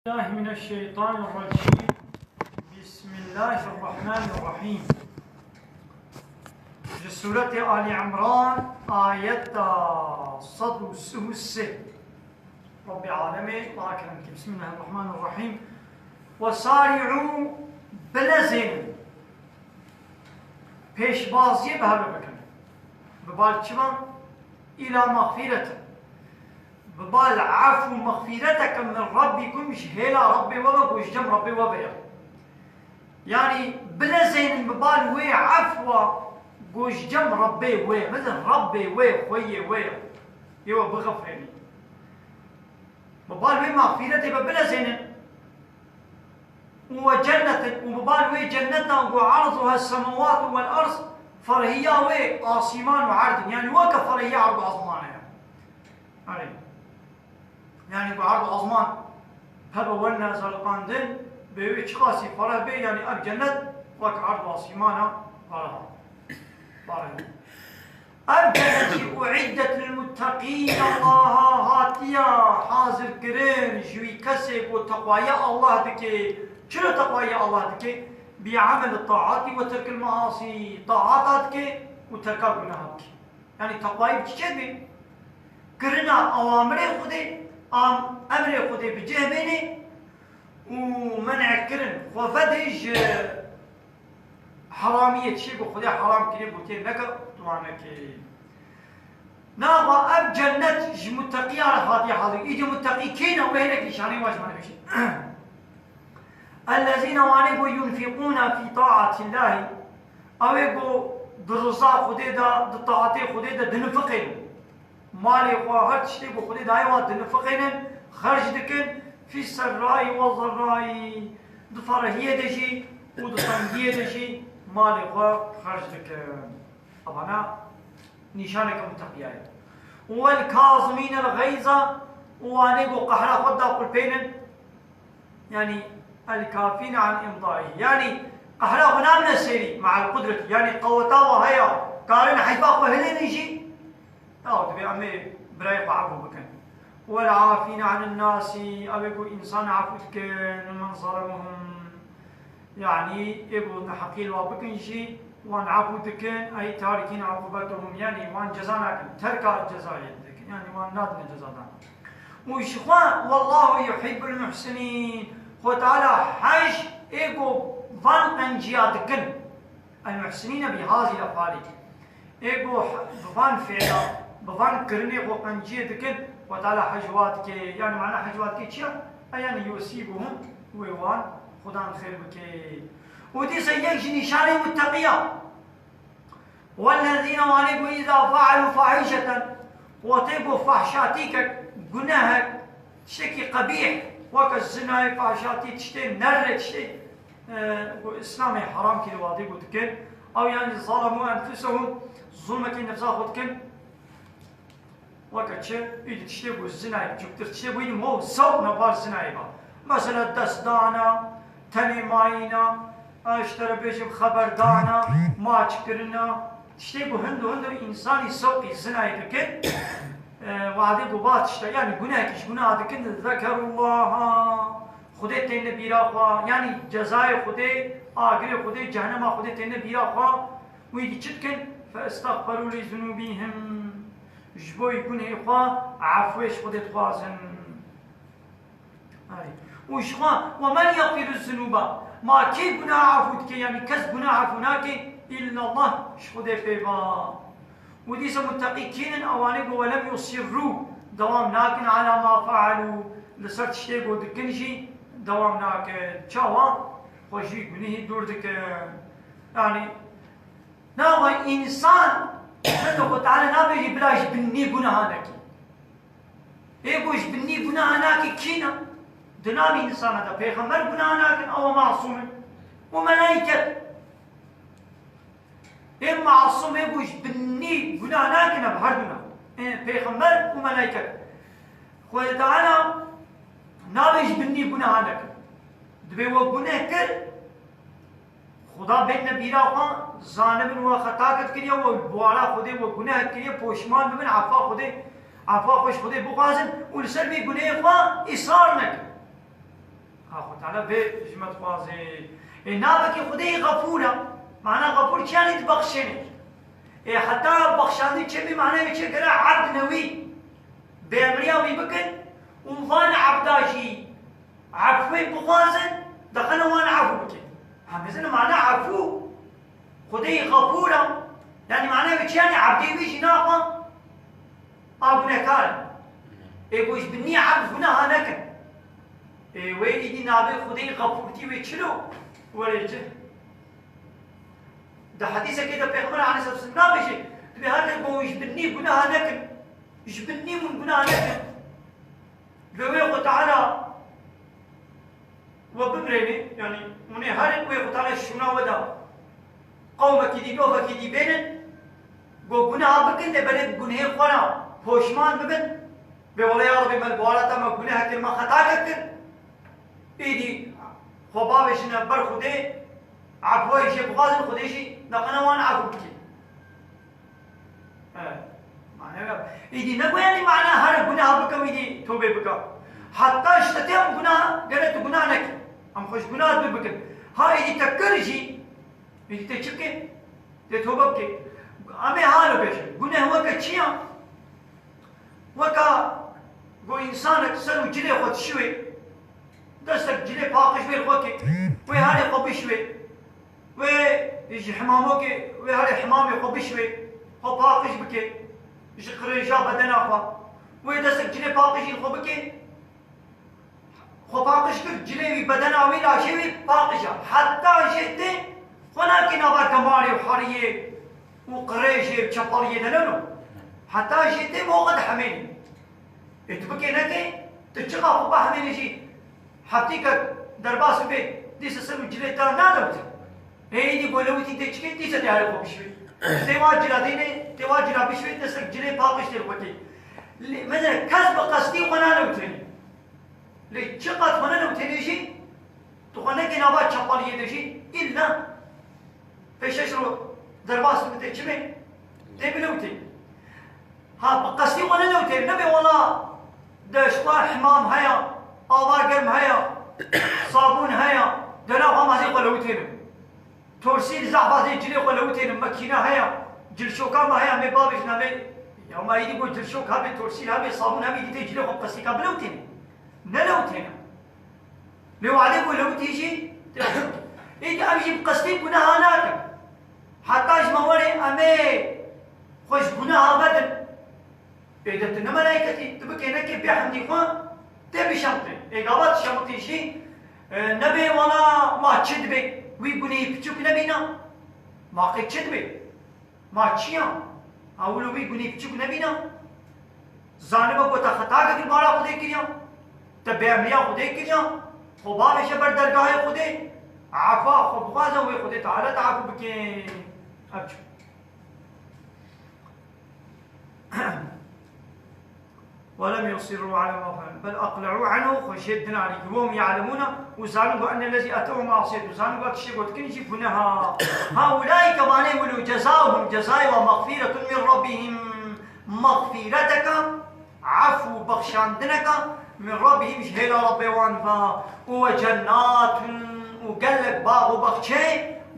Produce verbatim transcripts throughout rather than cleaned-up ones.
بالله من الشيطان الرجيم. بسم الله الرحمن الرحيم. Ji Sûretê Alî Imran, ayeta sed û sih û sê. Rabbê Alemê, Allahu Kerem ke. Bismillahirrahmanirrahîm. Wesari'û, bilezênin. Pêşbaziyê bi hev re bikin. Bi bal çima? Îla mexfîretin. Bi bal efû mexfîreteke min Rabbikum, ji hêla Rabbê we ve, ku ji cem Rabbê we ve ye. Yanî bilezênin bi bal wê efwa, ku ji cem Rabbê we, bidin Rabbê we, xweyê we ye. Yê we bixifrênî. Bi bal wê mexfîretê ve bilezênin. Û we cennetin, û bi bal wê cenneta ku arduha semawatu wel ard, ferhiya wê asîman û erd in. Yanî weke ferhiya erd û ezman e. Erê. Yanî ku erd û ezman peve werne zaliqandin, bê wê çiqasî fereh bê, yanî ev cennet wek erd û asîmana fereh e. Fereh e. Ev cennet jî uiddet lil mutteqîn, Allaha hatiya hazirkirin ji wî kesê ku teqwayê Allah dike. Çira teqwayê Allah dike? Bi emel taatî ve terkil measî. Taata dike û terka gunaha dike. Yanî teqwayî bi çi çêdibê? Kirina awamirê Xwedê, am-, emrê Xwedê bi cih bênê û men'kirin xwe vedê ji heramiyê, tiştê ku Xwedê heram kiriye, gotiyê neke, tu wan nekê. Naxa ev cennet ji mutteqiyan re hatiye hazir. Îdî mutteqî kê ne? Wê hinek nîşaneyê wan ji me re bêjin. Ellezîne, wanê ku yunfiqûne fî taatillahî, ew ê ku di riza Xwedê de, di taatê Xwedê de dinifiqênin. Malê xwe, her tiştê ku Xwedê daye wan dinifiqênin, xerc dikin, fî serrayî we zerrayî, di ferehiyê de jî û di tengiyê de jî malê xwe xerc dikin. Evana nîşaneke muteqiyayê. Wel kazimînel xeyza, û wanê ku qehra xwe daqulpênin, yanî el kafîne an îmdayî. Yanî qehra xwe namine sêrî, me'el qudretî. Yanî qeweta we heye, karin heyfa xwe hilênin jî, ew dibê em ê birayê xwe efû bikin. Wel afîne anin nasî, ew ê ku însan efû dikin, men zelemuhum. Yanî ê ku neheqî li wa bikin jî, wan efû dikin, ey tarikîn uqubetehum, yanî wan ceza nakin, terka cezayê dikin, yanî wan nadine cezadan. Û ji xwe, wallahu yuhibbul muhsinîn, Xwe Teala hej ê ku van qenciya dikin. El muhsinîne bi hazî lefalî. Ê ku bi van fiila, bi van kirinê xwe qenciyê dikin, Xwe Teala hej wa dike. Yanî mana hej wa dike çi ye? E, yanî yusîbuhum, wê wan Xudan xêr bike. Û dîsa yek ji nîşanê mutteqiya. Wellezîne, wanê ku îza fealû fahîşeten, wextê ku fahşatîkek, gunehek, tiştekî qebîh, weke zinayê, fahşatî, tiştê nerrê, tiştê, e, ku Îslamê heram kiriye, wadê ku dikin, ew yanî zalemû enfusehum, zulmekî nefsa xwe dikin, weke çi? Îdî tiştê ku zinayê, biçûktir tiştê ku îdî mo sewq ne bar zinayê ba. Mesela destdana, tenê mayîna, e, ji te re bêjim xeberdana, maçkirina, tiştê ku hindu hindu însanî sewqî zinayê dikin, e, wadê ku va tişta, yanî gunehekî ji guneha dikin, zekerullaha, Xwedê têne bîra xwe, yanî cezayê Xwedê, agirê Xwedê, cehenema Xwedê têne bîra xwe, wî dî çi dikin? Fe istexferû li zunûbîhim. Ji bo gunehê xwe efûyê ji Xwedê dixwazin. Erê. Û ji xwe, "Ve men yexfiru zunûba." Ma kê gunaha efû dike, yanî kes gunaha efû nake, illallah, ji Xwedê pê va. Û dîsa mutteqî kînin, ewanê ku "Ve lem yusirrû", dewam nakin, "ala ma fealû", li ser tiştê ku dikin jî dewam nakin. Çawa? Xwe ji gunehî dûr dikin. Yanî, nawa însan, Xwedê Teala nabêjî bila ji binî gunaha nekî. Ê ku ji binî gunaha nake kî ne? Di nav însana de pêxember gunaha nakin, ew masûm in. Û melaiket. Ê masûm ê ku ji binî gunah nakin, ev her du ne. Ê pêxember û melaiket. Xwedê Teala nabê ji binî gunaha nekin. Dibê we guneh kir, Xuda bêne bîra xwe, zanibin we xetakit kiriye, we bi wara Xwedê we guneh kiriye, poşman bibin, efa Xwedê, efa xwe ji Xwedê bixwazin û li ser vî gunehê xwe îsrar nekin. Teala vê ji me dixwaze. Ê navekî Xwedê Xefûr e. Mana Xefûr çi yanî dibexşêne. Ê heta bexşandin çê bê mana wê çi gere ebd newî. Bêemriya wî bikin û van ebda jî efwê bixwazin, dixine wan efû bikin. Em bizin mana efû. Xwedê Xefûr e. Yanî mana wê çi yanî ebdê wî jî naxwe a gunehkar in. Ê ku ji binî ebd guneha nekin. Ê wê îdî navê Xwedê Xefûrtî wê çilo were ci. Di hedîsekê de Pêxember aleyhisselam nabêje, dibê her ne ku ji binî guneha nekin. Ji binî hûn guneha nekin. Li wê Xwe Teala we bimrêne, yanî hûn ê herin wê Xwe Teala şûna we da. Qewmekî dî, nofekî dî bênin, ku guneha bikin, lê belê gunehê xwe re poşman bibin. Bê wele ya Rebî me li bawara te me guneh kir, me xetake kir. Îdî xwe bavêjine ber Xwedê, efweyê jê bixwazin, Xwedê jî neqene wan efû bike. He. Mane ya. Îdî ne ku yanî mana her guneha bikim, îdî tobê bikim. Heta ji te tê em guneha, gere tu guneha nekin. Em xwe ji guneha dûr bikin. Ha îdî te kir jî, îdî te çi bike? Tê tobe bike. Em ê halo bêjin. Guneh weke çi ya? Weka ku însanek ser û cilê xwe dişiwê, destek cilê paqij bê li xwe ke, wê herê xwe bişiwê, wê ji hemamokê, wê herê hemamê xwe bişiwê, xwe paqij bike, ji qirêja bedena xwe, wê destek cilê paqijî li xwe bike, xwe paqij kir, cilê wî, bedena wî, laşê wî paqij e. Heta jê tê xwe nake nava kemarê û heriyê û qirêjê û çepeliyê de, ne no. Heta jê tê moxe dihemênî. Ê tu bikê nekê, tu çiqa xwe bihemênî jî heftîkek derbas bibê, dîsa ser û cilê te nalewite. Ê îdî ku lewitî tê çikê, dîsa tê herê xwe bişwê. Tê wa cila dînê, tê wa cila bişwê, destek cilê paqij tê xwe tê. Lê mesela kes bi qestî xwe nalewitênî. Lê çiqas xwe nelewtênê jî, tu xwe nekê nava çepaliyê de jî, îlla pê şeş ro derbas bibitê çimê, tê bilewtê. Ha, bi qestî xwe nelewtê, nebê wela de ji xwe himam heye, ava germ heye, sabûn heye, dera xwe mazê xwe lewtênim. Torsîl zehf a dê cilê xwe lewitênin, mekîne heye, cilşoka me heye, em ê bavêjin, em ê, ya me êdî got cilşok hebe, torsîl hebe, sabûn hebe, dî tê cilê xwe bi qestîka bilewitênin. Nelewitêne. Lê wadê ku lewitî jî, tê lewitî. Êdî em jî bi qestî guneha nakin. Heta ji me were em ê xwe ji guneha vedin. Ê de tu ne melayketî, tu bikê nekê bê hemdî xwe, tê bişemtê. Ê gava tu şemtî jî, e, nebê wala ma çi dibê, wî gunehî piçûk nebîna. Ma qey çi dibê? Ma çi ya? Ha wilo wî gunehî piçûk nebîna. Zanibe ku te xetake kir, bara Xwedê kiriya. Te bêemriya Xwedê kiriya. Xwe bavêje ber dergahê Xwedê. Efa xwe bixwaze wê Xwedê Teala te efû bike. Ev çi? ولم يصروا على ما فعلوا بل أقلعوا عنه، xwe jê dinarî, وهم يعلمون، û zanin ku أن الذي أتوه معصية، û zanin ku tiştê ku dikin jî guneha. Ha, أولئك، vanê wilo, جزاؤهم، cezayê wa مغفرة من ربهم، mexfîreteke, efû, bexşandineke, من ربهم، ji hêla Rebbê wan ve, û وجنات، û gelek bax û bexçe,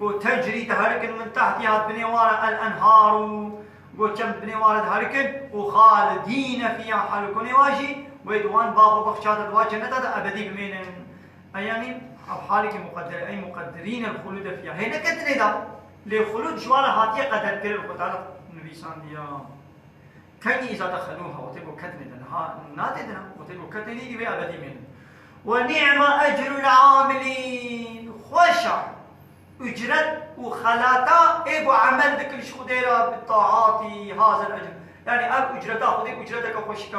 ku تجري، diherikin, من تحتها، di binê wan re, الأنهار، û Got çend binê wan re diherikin û خالدين فيها، hal û konê wan jî wê di wan bax û bexça de, di wan cenneta de ebedî bimênin. Ey yanî ev halekî muqedder e, ey مقدرين الخلود فيها. Hê ne ketinê de, lê xulûd ji wan re hatiye qederkirin, Xwe Teala nivîsandiya. Kengî إذا دخلوها، wextê ku ketinê de, niha natê de ne, wextê ku ketinê dî wê ebedî mênin. ونعم أجر العاملين، xweş e. Ucret û xelata ê ku emel dikin ji Xwedê re, bi taatî hazir ecr. Yanî ev ucreta Xwedê ucreteke xweşik e.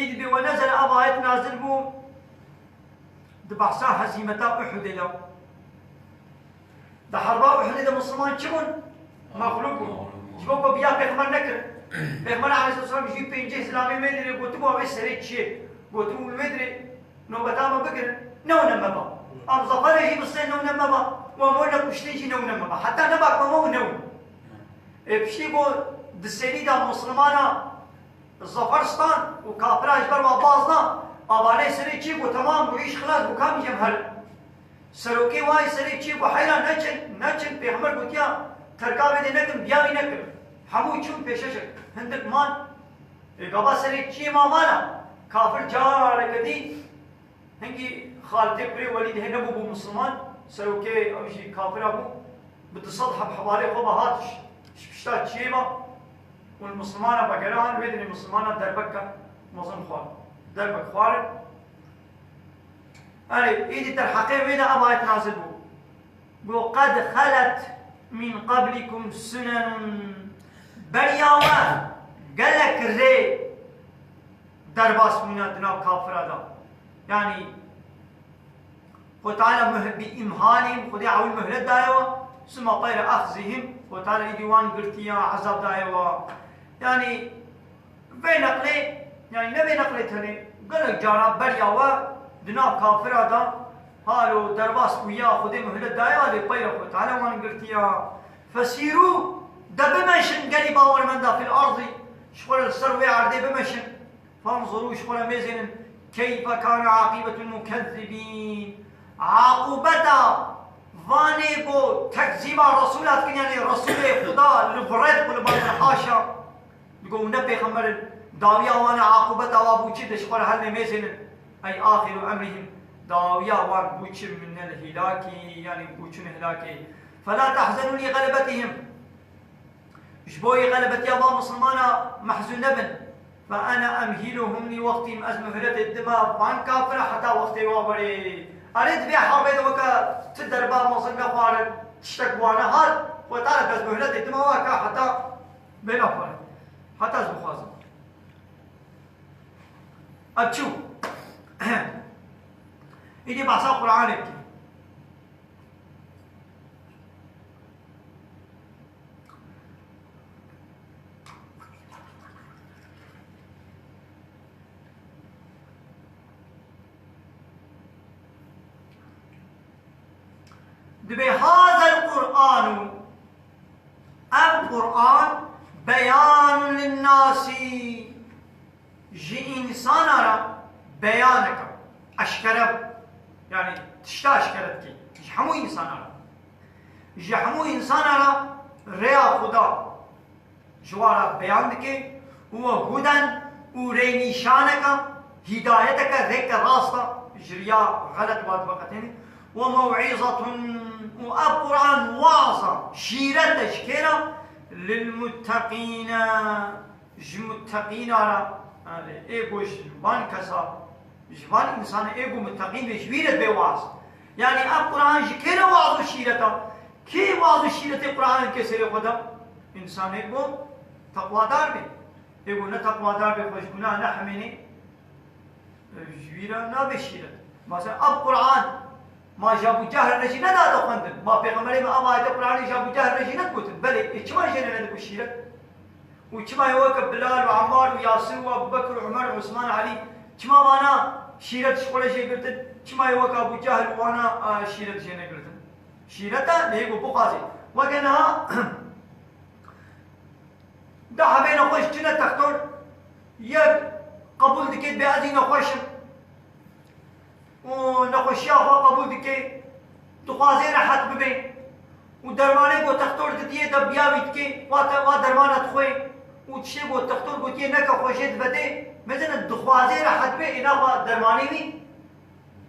Îd bi we nezere ev ayet nazil bû di behsa hezîmeta Uhudê de. Di herba Uhudê de Misliman çi bûn? Mexlûk bûn. Ji bo ku biya Pêxember nekirin. Pêxember aleyhisselam jî pêncî zilamê wê dirê gotibû, ew ê serê çiyê. Gotibû, wê dirê Nobeta me bigirin, newne me ba. Em zeferê jî bistên, newne me ba. Û em werne kuştin jî, newne me ba. Heta neba ku me û newne. Ê piştî ku di serî de Mislimana zefer stan û kafira ji ber wa baz da, Avanê serê çê bû, temam bû, îş xilas bû, kam jî em herin. Serokê wayê serê çê bû, heyra neçin, neçin, Pêxember gotiya, terka vê dê nekin, biya wî nekin. Hemû çûn pêşeşek, hindik man. Ê gava serê çê ma vana, kafir careke dî, hingî Xalitê kurê Welîd hê nebû bû misilman, serokê ew jî kafira bû, bi du sed heb hevalê xwe ve hat ji, ji pişta çiyê ve û li misilmana vegera han, wê dinê misilmana derbek ke mezin xwar, derbek xwarin. Erê, êdî derheqê wê de ev ayet nazil bû. Got, "Qed xelet min qablikum sunenun." Beriya we gelek rê derbas bûne di nav kafira de. Yanî, Xwe Teala muh-, bi îmhalî, Xwedê ewil muhlet daye we, sima qeyre axzihim, Xwe Teala îdî wan girtiya, ezab daye we. Yanî, vê neqlê, yanî ne vê neqlê tenê, gelek cara beriya we di nav kafira de halo derbas bûya, Xwedê muhlet daye, lê peyre Xwe Teala wan girtiya. Fesîrû, de bimeşin, gelî bawermenda fil ardî, ji xwe re li ser wê erdê bimeşin. Fanzurû, ji xwe re mêzênin, keyfe kane aqîbetul mukezzibîn. Aqûbeta vanê ku tekzîba Resûla dikin, yanî Resûlê Xuda li virêt ku li bal haşa. Digo, hûn ne pêxember in, dawiya wan e, aqûbeta wa bû çi, de ji xwe re helnê mêzênin. Ey axiru emrihim, dawiya wan bû çi, minel hîlakî, yanî bû çûn hilakê. Fela tehzenû lî xelebetihim. Ji bo yê xelebetiya van misilmana mehzûn nebin. Fe ene emhîluhum lî wextîm, ez muhletê dime van kafira heta wextê wa werê. Erê, di vê herbê de weke ti derba mezin nexwarin, tiştek bi wan nehat, xwe tare ez muhletê dime wa ka heta bê nexwarin. Heta ez bixwazim. Ev çi bû? Îdî behsa Qur'anê bikî. Dibê hazel Qur'anu, ev Qur'an, beyanun linnasî, ji însana re beyaneke eşkere, yanî tişta eşkere dike ji hemû însana re. Ji hemû însana re rêya Xuda ji wan re beyan dike û we huden û rênîşaneke, hîdayeteke, rêke rast e, ji riya xelet wa diveqetêne. We mew'îzetun, û ev Qur'an waz e, şîret e ji kê re? Lil mutteqîne. Ji mutteqîna re, yanî ê ku ji van kesa, ji van însanê ê ku mutteqîn be, ji wî re bê waz. Yanî ev Quran ji kê re waz û şîret e? Kê waz û şîretê Quranê dike serê xwe de? Însanê ku teqwadar be. Ê ku ne teqwadar be, xwe ji gunah nehemênê, ji wî re nabe şîret. Mesela ev Quran ma ji Ebû Cehl re jî nedate xwendin. Ma Pêxemberê me ev ayetê Quranê ji Ebû Cehl re jî negotin. Belê, ê çima jê re nedigot şîret? Û çima yê weke Bilal û Emmar û Yasir û Ebû Bekir û Umer û Usman, Elî, çima vana şîret ji xwe re jê girtin? Çima yê weke Ebû Cehl û wana, a, şîret jê negirtin? Şîret e, lê yê ku bixwazê. Weke niha Du hebê nexweş çine textor, yek qebûl dike, dibê ez jî nexweş im û nexweşiya xwe qebûl dike, dixwazê rehet bibe û dermanê ku textor didiyê de biya wî dike, wa te, wa dermana dixwe û tiştê ku textor gotiye neke xwe jê divedê, mezin dixwazê rehet be, ê naxwe dermanê wî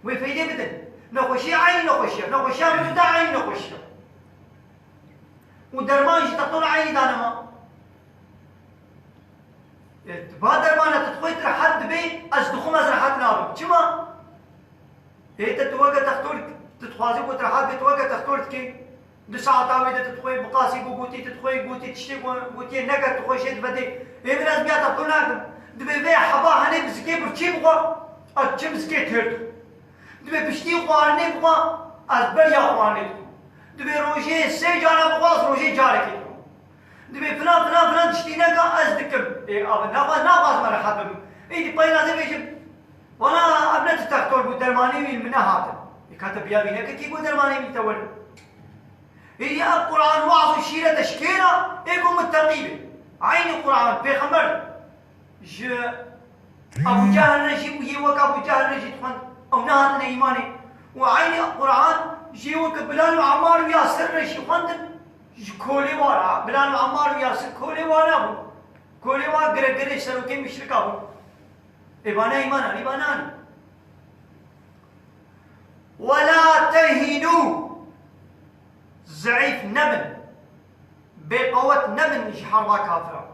wê feydê bidin. Nexweşiya eynî nexweşiya, nexweşiya min û te eynî nexweşiya. Û derman jî textor eynî dane ma. E, va dermana tu dixwê tu rehet dibê, ez dixwim ez rehet nabim. Çima? Ê te tu weke textor, tu dixwazî ku tu rehet bê, tu weke textor dikê. Du saeta wê de tu dixwê biqasî ku gotî, tu dixwê gotî tiştê ku gotiye neke tu xwe jê divedê. Ê min ez biya textor nakim. Dibê vê heba henê bi zikê birçî bixwe. Ez çim zikê têr dixwim. Dibê piştî xwarinê bixwe, ez beriya xwarinê dixwim. Dibê rojê sê cara bixwe, ez rojê carekê dixwim. Dibê filan, filan, filan tiştî neke, ez dikim. Ê, ev naxwaz, naxwaz me rehet bibim. Êdî peyna dibêjim, wela ev ne tu textor bû, dermanê wî min nehatin. Ê, ka te biya wî neke, kî got dermanê wî te werin? Êdî ev Quran waz û şîret e ji kê re? Ê ku muteqî be. Eynî Quran, pêxember ji Ebû Cehil re jî û yê wek Ebû Cehil re jî dixwend. Ew nehatine îmanê. Û eynî Quran jê wek Bilal û Emmar û Yasir re jî xwendin. Ji kolê wa re, Bilal û Emmar û Yasir kolê wa nebû. Kolê wa giregirê serokê muşrika bû. Ê ba ne îman anî, ba nanî. وَلَا تَهِنُوا. Zeîf nebin. Bêqewet nebin ji herba kafira.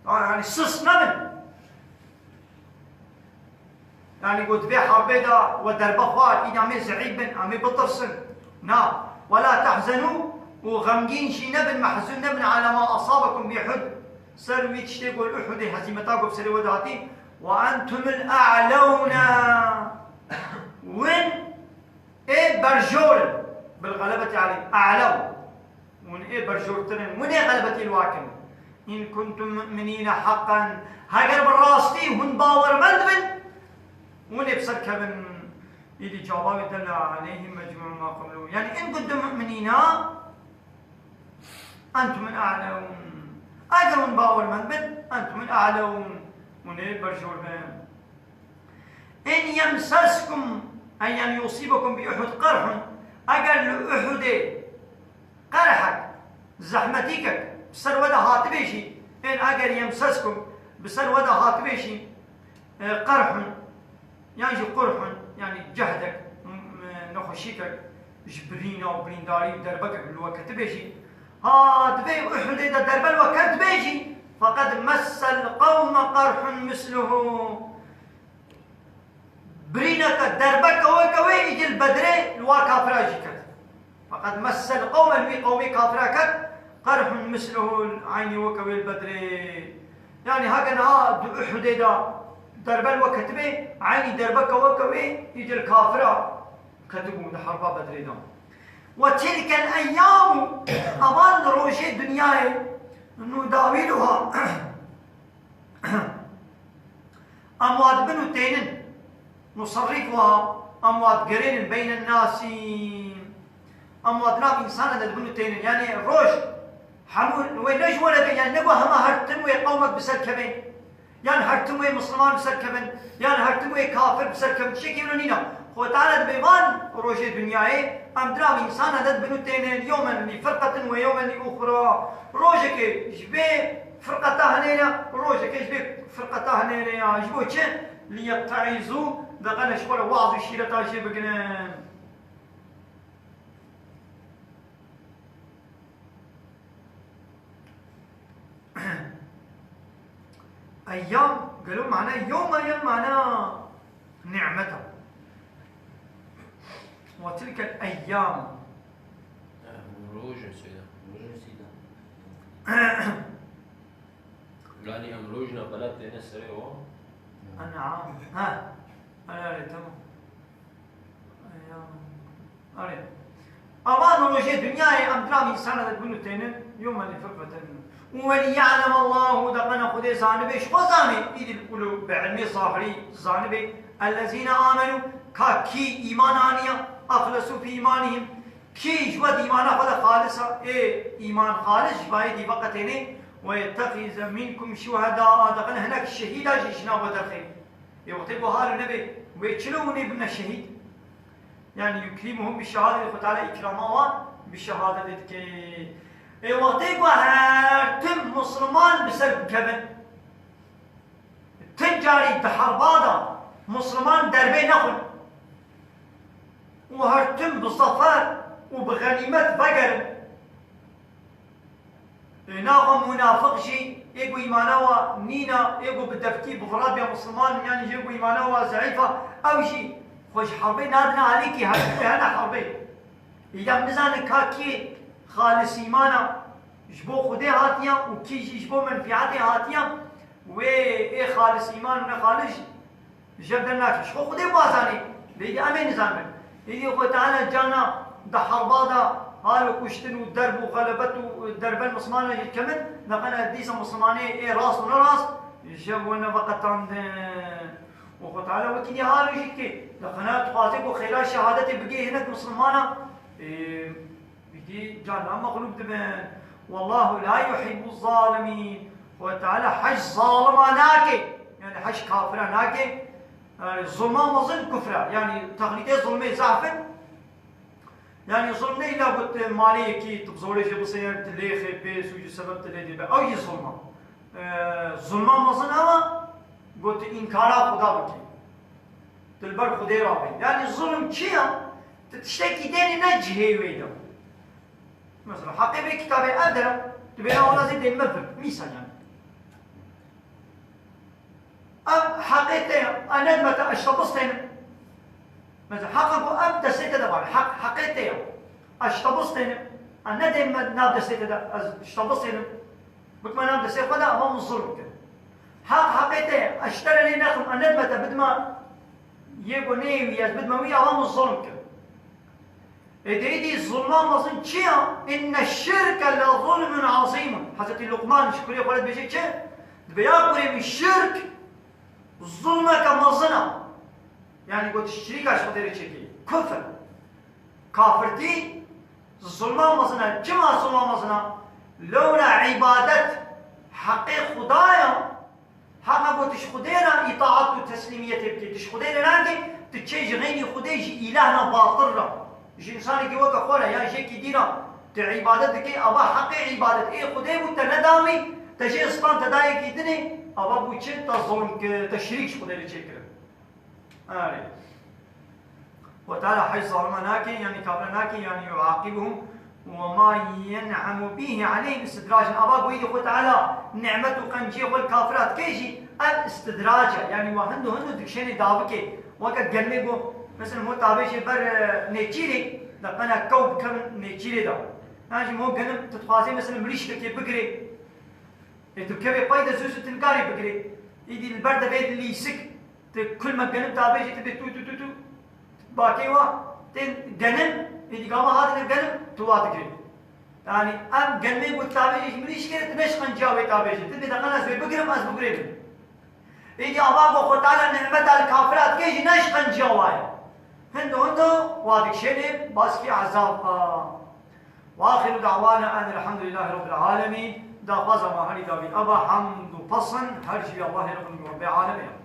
Yanî, yanî sis nebin. Yanî, got, vê herbê de we derbe xwar, îna em ê zeîf bin, em ê bitirsin. Na. وَلَا تَحْزَنُوا û xemgîn jî nebin, mehzûn nebin, عَلَى مَا أَصَابَكُمْ بِأُحُدٍ. Ser wî tiştê ku li Uhudê hezîmeta ku bi serê we de hatî. وَأَنْتُمُ الْأَعْلَوْنَ. Win ê berjor in. بِالْغَلَبَةِ عَلَيْهِمْ. أَعْلَوْا. Hûn ê berjortir in, hûn ê xelbetî li wan kin. إِنْ كُنْتُمْ مُؤْمِنِينَ حَقًّا. Heger bi rastî hûn bawermend bin, hûn ê bi ser kevin. Îdî cevabê de la aleyhim mecmû ma qablu. Yani, إِنْ كُنْتُمْ مُؤْمِنِينَ أَنْتُمُ الْأَعْلَوْنَ. Eger hûn bawermend bin, أَنْتُمُ الْأَعْلَوْنَ. Hûn ê berjor bin. إِنْ يَمْسَسْكُمْ، أي يعني يُصِيبَكُمْ بِأُحُدٍ قَرْحٌ، eger li Uhudê qerhek, zehmetîkek bi ser we de hatibê jî, ên eger يَمْسَسْكُمْ bi ser we de hatibê jî, e, قَرْحٌ، yan jî قُرْحٌ, yani cehdek, m-, e, nexweşîkek, ji birîna û birîndarî û derbekek li we ketibê jî, ha, di vê Uhudê de derbe li we ketibê jî, فَقَدْ مَسَّ الْقَوْمَ قَرْحٌ مِثْلُهُ. Birîneke derbeke weke wê îdî li Bedrê li wa kafira jî ket. Feqet messel qewme li wî qewmê kafira ket, qerhun misluhu eynî weke wê li Bedrê. Yanî heke niha di Uhudê de derbe li we ketibê, eynî derbeke weke wê îdî li kafira ketibû di herba Bedrê de. Ve tilkel eyyamu, evan rojê dinyayê, nudawiluha. Em wa dibin û tênin. Nusarrifuha, em wa digerênin beynen nasi. Em wa di nav însana de dibin û tênin. Yani roj hemû wê ne ji we re be, yani ne ku hema her tim wê qewmek bi ser kevin. Yan her tim wê Misliman bi ser kevin. Yan her tim wê kafir bi ser kevin. Tiştekî wilo nîne. Xwe Teala dibê van rojê dinyayê, em di nav însana de dibin û tênin. Yewmen lî firqetin ve yewmen lî uxra. Rojekê ji vê firqeta hinê ne, rojekê ji vê firqeta hinê ne ya. Ji bo çi? Liyetteîzû, dixene ji xwe re waz û şîreta jê bigrin. Eyyam, gelo mana yewma yan mana nimeta. Ve tilkel eyyam. Rojê seyda. Rojê seyda. Yanî em rojna belat têne serê o. En'am. Ha. Erê, erê, tamam. Eyyam. Erê. Avan rojê dinyayê em diram însana de dibin û tênin, yewme li firqetin. Û ve li ya'lem Allahu, de qena Xwedê zanibe, ji xwe zanê, îdî li qulû bi ilmê zahirî zanibe, ellezîne amenu, ka kî îman aniya, axlesu fî îmanihim, Kî ji we di îmana xwe de xalis a, ê îman xalis ji bayê dî veqetênê, we yettexize minkum şuheda, a dixin hinek şehîda jî ji nav we derxê. Ê wextê ku halo nebe, wê çilo hûn ê bibine şehîd? Yani yukrimuhum bi şehadeti, Xwe Teala îkrama wan bi şehadetê dike. Ê wextê ku her tim Musliman bi ser bikevin, Ti carî di herba de Musliman derbê nexwin û her tim bi zefer û bi xenîmet vegerin. Ê naxwe munafiq jî ê ku îmana wa nîna, ê ku bi devkî bi virabiya Musliman, yanî jê ku îmana wa zeîf a, ew jî xwe ji herbê nadine alîkî, her tim wê hene herbê. Îdam nizanin ka kî xalis îmana ji bo Xwedê hatiya û kî jî ji bo menfîetê hatiya. Wê ê xalis îman û ne xalis ji hev dernake. Ji xwe Xwedê wazanê. Lê îdî em ê nizanbin. Îdî Xwe Teala cana di herba de halo kuştin û derb û xelebet û derben Mislimana jî dikemin, neqena dîsa Mislimanê ê rast û ne rast ji hev wene veqetandin. Û Xwe Teala wekî dî halo jî dike. Neqena dixwaze ku xêra şehadetê bigê hinek Mislimana, ê, Îdî carna mexlûq dibin. Wallahu la yuhibbu zalimîn. Xwe Teala hej zalima nake. Heş kafira nake. Yani zulma mezin kufra. Yani tehlîtê zulmê zaf in. Yani zulm ne îlla got, e, malê yekî tu bi zorê jê bisêne, tu lêxê pê sûc û sebeb tu lê dê be. Ew jî zulma. E, zulma mezin ew e, got tu înkara Xuda bikî. Tu li ber Xwedê rabî. Yani zulm çi ye? Tu tiştekî dênî ne cihê wê de. Mesela heqê vê kitabê ev de, tu bêna wela zê dê me vir. Mîsal yani. Ev heqê te ye, ez nedime te, ez ji te bistênim. Mesela heqa ku ev destê te de var, heq, heqê te ye. Ez ji te bistênim, ez nedêm me nav destê te de, ez ji te bistênim. Bikme nav destê xwe de, ava min zulm kir. Heq heqê te ye, ez ji te re lê nexim, ez nedime te, bidime yê ku neyê wî, ez bidime wî, ava min zulm kir. Ê dê dî zulma mezin çi ya? Inne şirke le zulmun azîmun. Hezretî Luqman ji kurê xwe re dibêje çi? Dibê ya kurê min, şirk zulmeke mezin e. Yani got şirîka ji Xwedê re çêkê. Kufr. Kafirtî zulma mezin e. Çima zulma mezin e? Lewra îbadet heqê Xuda ya. Heqa got, tu ji Xwedê re îtaat û teslîmiyetê bikî. Tu ji Xwedê re nake, tu çê ji xeynî Xwedê, ji îlahna batil re, ji însanekî weke xwe re ya ji yekî dî re tu îbadet dikî, ava heqê îbadet ê Xwedê bû, te neda wî, te jê stan te da yekî dinê, ava bû çi? Te zulm kir, te şirîk ji Xwedê re çêkirin. Erê. Xwe Teala hej zalima nake, yani kafira nake, yani yuaqibuhum ve ma yen'amu bihi aleyhim istidracen. Ava ku êdî Xwe Teala nimet û qenciyê xwe li kafira dike jî, ev istidrac e. Yani wa hindo hindo dikşênê davike. Weke genimê ku, mesela, hûn tavêjê ber, e, nêçîrê, de qena kew bikevin nêçîrê de. Yan jî hûn genim tu dixwazê, mesela, mirîşkekê bigirê. Ê tu bikevê pey de zû zû tu nikarî bigirê. Êdî li ber de vê lîsik. Tu kulmek genim tavêjê tu bê tu, tu, tu, tu. Bakê wa, tên genim, êdî gava hatine genim, tu wa digirê. Yani em genimê ku tavêjê ji mirîşkê re, tu ne ji qenciya wê tavêjê. Tu bê de qena ez wê bigirim, ez bigirênim. Êdî ava ku Xwe Teala nimeta li kafira dike jî ne ji qenciya wa ye. Hindo hindo wa dikşênê baskî ezab a. Ve axiru da'wana enil hamdulillahî rabbil alemîn. Daxwaza me herî davî eva, hemd û pesin her ji Allahê Rabbê alemê ye.